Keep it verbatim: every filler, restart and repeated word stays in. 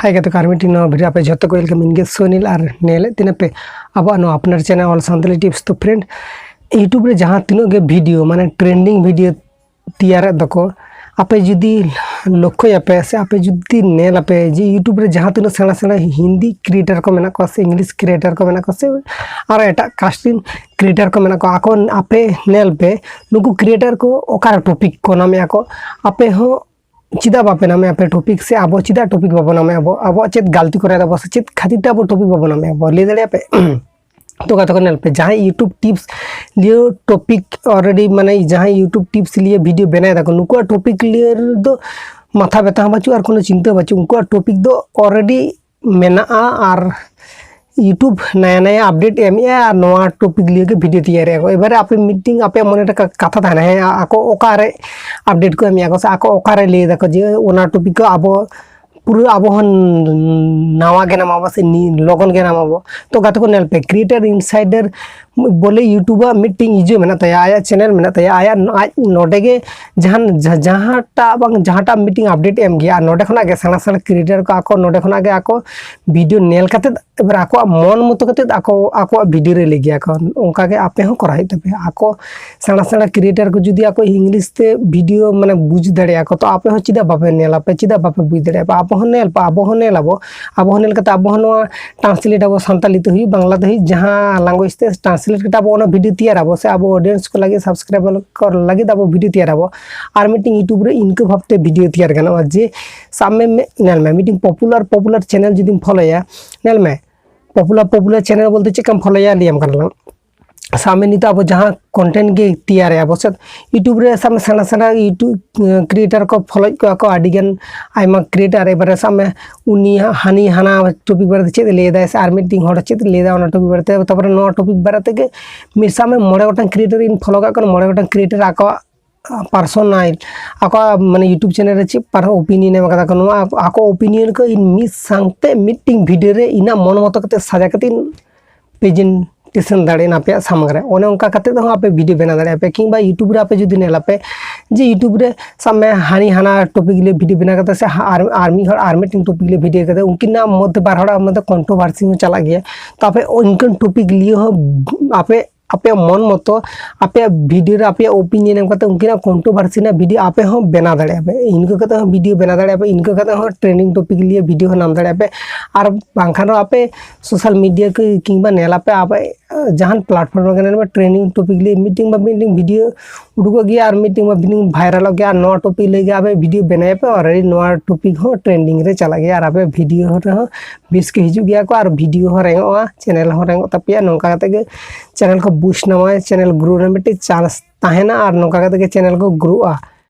ᱦᱮᱸ ᱜᱟᱛᱮ ᱠᱚ, ᱟᱨ ᱢᱤᱫᱴᱤᱡ ᱱᱚᱣᱟ ᱵᱷᱤᱰᱤᱭᱳ ᱟᱯᱮ ᱡᱷᱚᱛᱚ ᱠᱚ ᱞᱟᱹᱜᱤᱫ ᱢᱮᱱ ᱜᱮ ᱥᱩᱱᱤᱞ ᱟᱨ ᱧᱮᱞᱮᱫ ᱛᱤᱧᱟᱹ ᱯᱮ ᱟᱵᱚᱣᱟᱜ ᱱᱚᱣᱟ ᱟᱯᱱᱟᱨ ᱪᱮᱱᱮᱞ ᱚᱞ ᱥᱟᱱᱛᱟᱲᱤ ᱴᱤᱯᱥ᱾ ᱛᱚ ᱯᱷᱨᱮᱱᱰ, ᱤᱭᱩᱴᱩᱵᱽ ᱨᱮ ᱡᱟᱦᱟᱸ ᱛᱤᱱᱟᱹᱜ ᱜᱮ ᱵᱷᱤᱰᱤᱭᱳ, ᱢᱟᱱᱮ ᱴᱨᱮᱱᱰᱤᱝ ᱵᱷᱤᱰᱤᱭᱳ ᱛᱮᱭᱟᱨᱮᱫ ᱫᱚᱠᱚ, ᱟᱯᱮ ᱡᱩᱫᱤ ᱞᱚᱠᱠᱷᱚᱭᱟᱯᱮ ᱥᱮ ᱟᱯᱮ ᱡᱩᱫᱤ ᱧᱮᱞᱟᱯᱮ ᱡᱮ ᱤᱭᱩᱴᱩᱵᱽ ᱨᱮ ᱡᱟᱦᱟᱸ ᱛᱤᱱᱟᱹᱜ ᱥᱮᱬᱟ ᱥᱮᱬᱟ ᱦᱤᱱᱫᱤ ᱠᱨᱤᱭᱮᱴᱟᱨ ᱠᱚ ᱢᱮᱱᱟᱜ ᱠᱚᱣᱟ ᱥᱮ ᱤᱝᱞᱤᱥ ᱠᱨᱤᱭᱮᱴᱟᱨ ᱠᱚ ᱢᱮᱱᱟᱜ ᱠᱚᱣᱟ ᱥᱮ ᱟᱨᱚ ᱮᱴᱟᱜ ᱠᱟᱥᱴ ᱨᱮᱱ ᱠᱨᱤᱭᱮᱴᱟᱨ ᱠᱚ ᱢᱮᱱᱟᱜ ᱠᱚᱣᱟ, ᱟᱠᱚ ᱟᱯᱮ ᱧᱮᱞ ᱯᱮ ᱱᱩᱠᱩ ᱠᱨᱤᱭᱮᱴᱟᱨ ᱠᱚ ᱚᱠᱟᱨᱮ ᱴᱚᱯᱤᱠ ᱠᱚ ᱱᱟᱢᱮᱜᱼᱟ ᱠᱚ, ᱟᱯᱮ ᱦᱚᱸ ᱪᱮᱫᱟᱜ ᱵᱟᱯᱮ ᱱᱟᱢᱮᱜᱼᱟ ᱯᱮ ᱴᱚᱯᱤᱠ? ᱥᱮ ᱟᱵᱚ ᱪᱮᱫᱟᱜ ᱴᱚᱯᱤᱠ ᱵᱟᱵᱚ ᱱᱟᱢᱮᱜᱼᱟ? ᱟᱵᱚ ᱟᱵᱚᱣᱟᱜ ᱪᱮᱫ ᱜᱟᱞᱛᱤ ᱠᱚᱨᱟᱣ ᱫᱟᱵᱚ ᱥᱮ ᱪᱮᱫ ᱠᱷᱟᱹᱛᱤᱨ ᱛᱮ ᱟᱵᱚ ᱴᱚᱯᱤᱠ ᱵᱟᱵᱚ ᱱᱟᱢᱮᱜᱼᱟ ᱵᱚ? ᱞᱟᱹᱭ ᱫᱟᱲᱮᱭᱟᱜᱼᱟ ᱯᱮ? ᱛᱚ ᱜᱟᱛᱮ ᱠᱚ ᱧᱮᱞ ᱯᱮ, ᱡᱟᱦᱟᱸᱭ ᱤᱭᱩᱴᱩᱵᱽ ᱴᱤᱯᱥ ᱞᱤᱭᱮ ᱴᱚᱯᱤᱠ ᱚᱞᱨᱮᱰᱤ, ᱢᱟᱱᱮ ᱡᱟᱦᱟᱸᱭ ᱤᱭᱩᱴᱩᱵᱽ ᱴᱤᱯᱥ ᱞᱤᱭᱮ ᱵᱷᱤᱰᱤᱭᱳ ᱵᱮᱱᱟᱣ ᱫᱟᱠᱚ, ᱱᱩᱠᱩᱣᱟᱜ ᱴᱚᱯᱤᱠ ᱞᱤᱭᱮ ᱫᱚ ᱢᱟᱛᱷᱟ ᱵᱮᱛᱷᱟ ᱦᱚᱸ ᱵᱟᱹᱪᱩᱜ ᱟᱨ ᱠᱳᱱᱳ ᱪᱤᱱᱛᱟᱹ ᱵᱟᱹᱪᱩᱜ᱾ ᱩᱱᱠᱩᱣᱟᱜ ᱴᱚᱯᱤᱠ ᱫᱚ ᱚᱞᱨᱮᱰᱤ ᱢᱮᱱᱟᱜᱼᱟ ᱟᱨ ᱤᱭᱩᱴᱩᱵᱽ ᱱᱟᱭᱟ ᱱᱟᱭᱟ ᱟᱯᱰᱮᱴ ᱮᱢᱮᱜᱼᱟ ᱟᱨ ᱱᱚᱣᱟ ᱴᱚᱯᱤᱠ ᱞᱤᱭᱮ ᱜᱮ ᱵᱷᱤᱰᱤᱭᱳ ᱛᱮᱭᱟᱨᱮᱜᱼᱟ ᱠᱚ᱾ ᱮᱵᱟᱨᱮ ᱟᱯᱮ ᱢᱤᱫᱴᱤᱝ ᱟᱯᱮᱭᱟᱜ ᱢᱚᱱᱮ ᱨᱮ ᱠᱟ-, ᱠᱟᱛᱷᱟ ᱛᱟᱦᱮᱱᱟ, ᱦᱮᱸ, ᱟ-, ᱟᱠᱚ ᱚᱠᱟᱨᱮ ᱟᱯᱰᱮᱴ ᱠᱚ ᱮᱢᱮᱜᱼᱟ ᱠᱚ ᱥᱮ ᱟᱠᱚ ᱚᱠᱟᱨᱮ ᱞᱟᱹᱭ ᱫᱟᱠᱚ ᱡᱮ ᱚᱱᱟ ᱴᱚᱯᱤᱠ ᱠᱚ ᱟᱵᱚ ᱯᱩᱨᱟᱹ ᱟᱵᱚ ᱦᱚᱸ ᱱᱟᱣᱟ ᱜᱮ ᱱᱟᱢᱟᱵᱚ ᱥᱮ ᱱᱤ-, ᱞᱚᱜᱚᱱ ᱜᱮ ᱱᱟᱢᱟᱵᱚ᱾ ᱛᱚ ᱜᱟᱛᱮ ᱠᱚ ᱧᱮᱞ ᱯᱮ, ᱠᱨᱤᱭᱮᱴᱟᱨ ᱤᱱᱥᱟᱭᱰᱟᱨ ᱵᱚᱞᱮ ᱤᱭᱩᱴᱩᱵᱟᱜ ᱢᱤᱫᱴᱤᱝ ᱤᱭᱟᱹ ᱢᱮᱱᱟᱜ ᱛᱟᱭᱟ, ᱟᱭᱟᱜ ᱪᱮᱱᱮᱞ ᱢᱮᱱᱟᱜ ᱛᱟᱭᱟ, ᱟᱭᱟᱜ ᱟᱡ ᱱᱚᱰᱮ ᱜᱮ ᱡᱟᱦᱟᱱ ᱡᱟ-, ᱡᱟᱦᱟᱸᱴᱟᱜ ᱵᱟᱝ ᱡᱟᱦᱟᱸᱴᱟᱜ ᱢᱤᱫᱴᱤᱝ ᱟᱯᱰᱮᱴ ᱮᱢ ᱜᱮᱭᱟ ᱟᱨ ᱱᱚᱰᱮ ᱠᱷᱚᱱᱟᱜ ᱜᱮ ᱥᱮᱬᱟ ᱥᱮᱬᱟ ᱠᱨᱤᱭᱮᱴᱟᱨ ᱠᱚ ᱟᱠᱚ ᱱᱚᱰᱮ ᱠᱷᱚᱱᱟᱜ ᱜᱮ ᱟᱠᱚ ᱵᱷᱤᱰᱤᱭᱳ ᱧᱮᱞ ᱠᱟᱛᱮᱫ ᱮᱵᱟᱨ ᱟᱠᱚᱣᱟᱜ ᱢᱚᱱ ᱢᱚᱛᱚ ᱠᱟᱛᱮᱫ ᱟᱠᱚ ᱟᱠᱚᱣᱟᱜ ᱵᱷᱤᱰᱤᱭᱳ ᱨᱮ ᱞᱟᱹᱭ ᱜᱮᱭᱟ ᱠᱚ᱾ ᱚᱱᱠᱟ ᱜᱮ ᱟᱯᱮ ᱦᱚᱸ ᱠᱚᱨᱟᱣ ᱦᱩᱭᱩᱜ ᱛᱟᱯᱮᱭᱟ᱾ ᱟᱠᱚ ᱥᱮᱬᱟ ᱥᱮᱬᱟ ᱠᱨᱤᱭᱮᱴᱟᱨ ᱠᱚ ᱡᱩᱫᱤ ᱟᱠᱚ ᱤᱝᱞᱤᱥ ᱛᱮ ᱵᱷᱤᱰᱤᱭᱳ ᱢᱟᱱᱮ ᱵᱩᱡᱽ ᱫᱟᱲᱮᱭᱟᱜᱼᱟ ᱠᱚ, ᱛᱚ ᱟᱯᱮ ᱦᱚᱸ ᱪᱮᱫᱟᱜ ᱵᱟᱯᱮ ᱧᱮᱞᱟ? ᱟᱯᱮ ᱪᱮᱫᱟᱜ ᱵᱟᱯᱮ ᱵᱩᱡᱽ ᱫᱟᱲᱮᱭᱟᱜᱼᱟ? ᱟᱵᱚ ᱦᱚᱸ ᱧᱮᱞ ᱯᱮ, ᱟᱵᱚ ᱦᱚᱸ ᱧᱮᱞ ᱟᱵᱚ, ᱟᱵᱚ ᱦᱚᱸ ᱧᱮᱞ ᱠᱟᱛᱮ ᱟᱵᱚ ᱦᱚᱸ ᱱᱚᱣᱟ ᱴᱨᱟᱱᱥᱞᱮᱴ ᱟᱵᱚ, ᱥᱟᱱᱛᱟᱞᱤ ᱛᱮ ᱦᱩᱭᱩᱜ, ᱵᱟᱝᱞᱟ ᱛᱮ ᱦᱩᱭᱩᱜ, ᱡᱟᱦᱟᱸ ᱞᱮᱝᱜᱩᱭᱮᱡᱽ ᱛᱮ ᱴᱨᱟᱱᱥᱞᱮᱴ ᱠᱟᱛᱮ ᱟᱵᱚ ᱚᱱᱟ ᱵᱷᱤᱰᱤᱭᱳ ᱛᱮᱭᱟᱨ ᱟᱵᱚ ᱥᱮ ᱟᱵᱚ ᱚᱰᱤᱭᱮᱱᱥ ᱠᱚ ᱞᱟᱹᱜᱤᱫ, ᱥᱟᱵᱥᱠᱨᱟᱭᱵᱟᱨ ᱠᱚ ᱞᱟᱹᱜᱤᱫ ᱟᱵᱚ ᱵᱷᱤᱰᱤᱭᱳ ᱛᱮᱭᱟᱨ ᱟᱵᱚ᱾ ᱟᱨ ᱢᱤᱫᱴᱤᱝ ᱤᱭᱩᱴᱩᱵᱽ ᱨᱮ ᱤᱱᱠᱟᱹ ᱵᱷᱟᱵᱽᱛᱮ ᱵᱷᱤᱰᱤᱭᱳ ᱛᱮᱭᱟᱨ ᱜᱟᱱᱚᱜᱼᱟ ᱡᱮ ᱥᱟᱵ ᱢᱮ, ᱢᱮ-, ᱧᱮᱞ ᱢᱮ, ᱢᱤᱫᱴᱤᱝ ᱯᱚᱯᱩᱞᱟᱨ ᱯᱚᱯᱩᱞᱟᱨ ᱪᱮᱱᱮᱞ ᱡᱩᱫᱤᱢ ᱯᱷᱚᱞᱳᱭᱟ, ᱧᱮᱞ ᱢᱮ, ᱯᱚᱯᱩᱞᱟᱨ ᱯᱚᱯᱩᱞᱟᱨ ᱪᱮᱱᱮᱞ ᱵᱚᱞᱛᱮ ᱪᱮᱫ ᱞᱮᱠᱟᱢ ᱯᱷᱚᱞᱳᱭᱟ ᱞᱟᱹᱭᱟᱢ ᱠᱟᱱᱟ ᱞᱟᱝ᱾ ᱥᱟᱵ ᱢᱮ ᱱᱤᱛᱚᱜ ᱟᱵᱚ ᱡᱟᱦᱟᱸ ᱠᱚᱱᱴᱮᱱᱴ ᱜᱮ ᱛᱮᱭᱟᱨᱮᱜᱼᱟ ᱵᱚ ᱥᱮ, ᱤᱭᱩᱴᱩᱵᱽ ᱨᱮ ᱥᱟᱵ ᱢᱮ ᱥᱮᱬᱟ ᱥᱮᱬᱟ ᱤᱭᱩᱴᱩᱵᱽ ᱠᱨᱤᱭᱮᱴᱟᱨ ᱠᱚ ᱯᱷᱚᱞᱳᱭᱮᱫ ᱠᱚᱣᱟ ᱠᱚ ᱟᱹᱰᱤᱜᱟᱱ ᱟᱭᱢᱟ ᱠᱨᱤᱭᱮᱴᱟᱨ, ᱮᱵᱟᱨᱮ ᱥᱟᱵ ᱢᱮ ᱩᱱᱤ ᱦᱟᱹᱱᱤ ᱦᱟᱱᱟ ᱴᱚᱯᱤᱠ ᱵᱟᱨᱮᱛᱮ ᱪᱮᱫ ᱮ ᱞᱟᱹᱭᱫᱟᱭ ᱥᱮ ᱟᱨ ᱢᱤᱫᱴᱤᱝ ᱦᱚᱲ ᱪᱮᱫ ᱮ ᱞᱟᱹᱭᱫᱟ ᱚᱱᱟ ᱴᱚᱯᱤᱠ ᱵᱟᱨᱮᱛᱮ, ᱛᱟᱨᱯᱚᱨᱮ ᱱᱚᱣᱟ ᱴᱚᱯᱤᱠ ᱵᱟᱨᱮ ᱛᱮᱜᱮ ᱢᱤᱫ ᱥᱟᱵ ᱢᱮ ᱢᱚᱬᱮ ᱜᱚᱴᱟᱝ ᱠᱨᱤᱭᱮᱴᱟᱨ ᱤᱧ ᱯᱷᱚᱞᱳ ᱠᱟᱜ ᱠᱟᱱᱟ, ᱢᱚᱬᱮ ᱜᱚᱴᱟᱝ ᱠᱨᱤᱭᱮᱴᱟᱨ ᱟᱠᱚᱣᱟᱜ ᱯᱟᱨᱥᱚᱱᱟᱞ ᱟᱠᱚᱣᱟᱜ ᱢᱟᱱᱮ ᱤᱭᱩᱴᱩᱵᱽ ᱪᱮᱱᱮᱞ ᱨᱮ ᱪᱮᱫ ᱯᱟᱨ ᱳᱯᱤᱱᱤᱭᱚᱱ ᱮᱢ ᱠᱟᱫᱟ ᱠᱚ, ᱱᱚᱣᱟ ᱟᱠᱚ, ᱟᱠᱚ ᱳᱯᱤᱱᱤᱭᱚᱱ ᱠᱚ ᱤᱧ ᱢᱤᱫ ᱥᱟᱶᱛᱮ ᱢᱤᱫᱴᱤᱝ ᱵᱷᱤᱰᱤᱭᱳ ᱨᱮ ᱤᱧᱟᱹᱜ ᱢᱚᱱ ᱢᱚᱛᱚ ᱠᱟᱛᱮ ᱥᱟᱡᱟ ᱠᱟᱛᱮ ᱤᱧ ᱯᱮᱡᱽ ᱤᱧ ᱢᱚᱱᱮᱴᱤᱡᱮᱥᱚᱱ ᱫᱟᱲᱮᱭᱟᱜᱼᱟ ᱟᱯᱮᱭᱟᱜ ᱥᱟᱢᱟᱝ ᱨᱮ᱾ ᱚᱱᱮ ᱚᱱᱠᱟ ᱠᱟᱛᱮ ᱫᱚ ᱟᱯᱮ ᱵᱷᱤᱰᱤᱭᱳ ᱵᱮᱱᱟᱣ ᱫᱟᱲᱮᱭᱟᱜᱼᱟ ᱯᱮ᱾ ᱠᱤᱝᱵᱟ ᱭᱩᱴᱩᱵᱽ ᱨᱮ ᱟᱯᱮ ᱡᱩᱫᱤ ᱧᱮᱞᱟᱯᱮ ᱡᱮ ᱭᱩᱴᱩᱵᱽ ᱨᱮ ᱥᱟᱵ ᱢᱮ ᱦᱟᱹᱱᱤ ᱦᱟᱱᱟ ᱴᱚᱯᱤᱠ ᱞᱤᱭᱮ ᱵᱷᱤᱰᱤᱭᱳ ᱵᱮᱱᱟᱣ ᱠᱟᱫᱟ ᱥᱮ ᱟᱨ ᱟᱨ ᱢᱤᱫ ᱦᱚᱲ ᱟᱨ ᱢᱤᱫᱴᱮᱱ ᱴᱚᱯᱤᱠ ᱞᱤᱭᱮ ᱵᱷᱤᱰᱤᱭᱳ ᱠᱟᱫᱟ, ᱩᱱᱠᱤᱱᱟᱜ ᱢᱚᱫᱽᱫᱷᱮ ᱵᱟᱨ ᱦᱚᱲᱟᱜ ᱢᱚᱫᱽᱫᱷᱮ ᱠᱚᱱᱴᱨᱳᱵᱷᱟᱨᱥᱤ ᱦᱚᱸ ᱪᱟᱞᱟᱜ ᱜᱮᱭᱟ᱾ ᱛᱚ ᱟᱯᱮ ᱚᱱᱠᱟᱱ ᱴᱚᱯᱤᱠ ᱞᱤᱭᱮ ᱦᱚᱸ ᱟᱯᱮ ᱟᱯᱮᱭᱟᱜ ᱢᱚᱱ ᱢᱚᱛᱚ ᱟᱯᱮᱭᱟᱜ ᱵᱷᱤᱰᱤᱭᱳ ᱨᱮ ᱟᱯᱮᱭᱟᱜ ᱳᱯᱤᱱᱤᱭᱚᱱ ᱮᱢ ᱠᱟᱛᱮ ᱩᱱᱠᱤᱱᱟᱜ ᱠᱚᱱᱴᱨᱳᱵᱷᱟᱨᱥᱤ ᱨᱮᱱᱟᱜ ᱵᱷᱤᱰᱤᱭᱳ ᱟᱯᱮ ᱦᱚᱸ ᱵᱮᱱᱟᱣ ᱫᱟᱲᱮᱭᱟᱜᱼᱟ ᱯᱮ᱾ ᱤᱱᱠᱟᱹ ᱠᱟᱛᱮ ᱦᱚᱸ ᱵᱷᱤᱰᱤᱭᱳ ᱵᱮᱱᱟᱣ ᱫᱟᱲᱮᱭᱟᱜᱼᱟ ᱯᱮ, ᱤᱱᱠᱟᱹ ᱠᱟᱛᱮ ᱦᱚᱸ ᱴᱨᱮᱱᱰᱤᱝ ᱴᱚᱯᱤᱠ ᱞᱤᱭᱮ ᱵᱷᱤᱰᱤᱭᱳ ᱦᱚᱸ ᱧᱟᱢ ᱫᱟᱲᱮᱭᱟᱜᱼᱟ ᱯᱮ᱾ ᱟᱨ ᱵᱟᱝᱠᱷᱟᱱ ᱫᱚ ᱟᱯᱮ ᱥᱳᱥᱟᱞ ᱢᱤᱰᱤᱭᱟ ᱠᱚ ᱠᱤᱝᱵᱟ ᱧᱮᱞᱟᱯᱮ ᱟᱯᱮ ᱡᱟᱦᱟᱱ ᱯᱞᱟᱴᱯᱷᱚᱨᱢ ᱨᱮ ᱧᱮᱞ ᱢᱮ ᱴᱨᱮᱱᱰᱤᱝ ᱴᱚᱯᱤᱠ ᱞᱤᱭᱮ ᱢᱤᱫᱴᱮᱱ ᱵᱟ ᱢᱤᱫᱴᱮᱱ ᱵᱷᱤᱰᱤᱭᱳ ᱩᱰᱩᱠᱚᱜ ᱜᱮᱭᱟ ᱟᱨ ᱢᱤᱫᱴᱮᱱ ᱵᱟ ᱢᱤᱫᱴᱮᱱ ᱵᱷᱟᱭᱨᱟᱞᱚᱜ ᱜᱮᱭᱟ᱾ ᱟᱨ ᱱᱚᱣᱟ ᱴᱚᱯᱤᱠ ᱞᱟᱹᱭ ᱜᱮ ᱟᱯᱮ ᱵᱷᱤᱰᱤᱭᱳ ᱵᱮᱱᱟᱣ ᱟᱯᱮ, ᱚᱞᱨᱮᱰᱤ ᱱᱚᱣᱟ ᱴᱚᱯᱤᱠ ᱦᱚᱸ ᱴᱨᱮᱱᱰᱤᱝ ᱨᱮ ᱪᱟᱞᱟᱜ ᱜᱮᱭᱟ ᱟᱨ ᱟᱯᱮ ᱵᱷᱤᱰᱤᱭᱳ ᱨᱮᱦᱚᱸ ᱵᱮᱥ ᱜᱮ ᱦᱤᱡᱩᱜ ᱜᱮᱭᱟ ᱠᱚ ᱟᱨ ᱵᱷᱤᱰᱤᱭᱳ ᱦᱚᱸ ᱨᱮᱝᱚᱜᱼᱟ, ᱪᱮᱱᱮᱞ ᱦᱚᱸ ᱨᱮᱝᱚᱜ ᱛᱟᱯᱮᱭᱟ᱾ ᱱᱚᱝᱠᱟ ᱠᱟᱛᱮ ᱜᱮ ᱪᱮᱱᱮᱞ ᱠᱚ ᱵᱩᱥᱴ ᱧᱟᱢᱟ, ᱪᱮᱱᱮᱞ ᱜᱨᱳ ᱨᱮᱱᱟᱜ ᱢᱤᱫᱴᱤᱡ ᱪᱟᱱᱥ ᱛᱟᱦᱮᱱᱟ ᱟᱨ ᱱᱚᱝᱠᱟ ᱠᱟᱛᱮ ᱜᱮ ᱪᱮᱱᱮᱞ ᱠᱚ ᱜᱨᱳᱜᱼᱟ᱾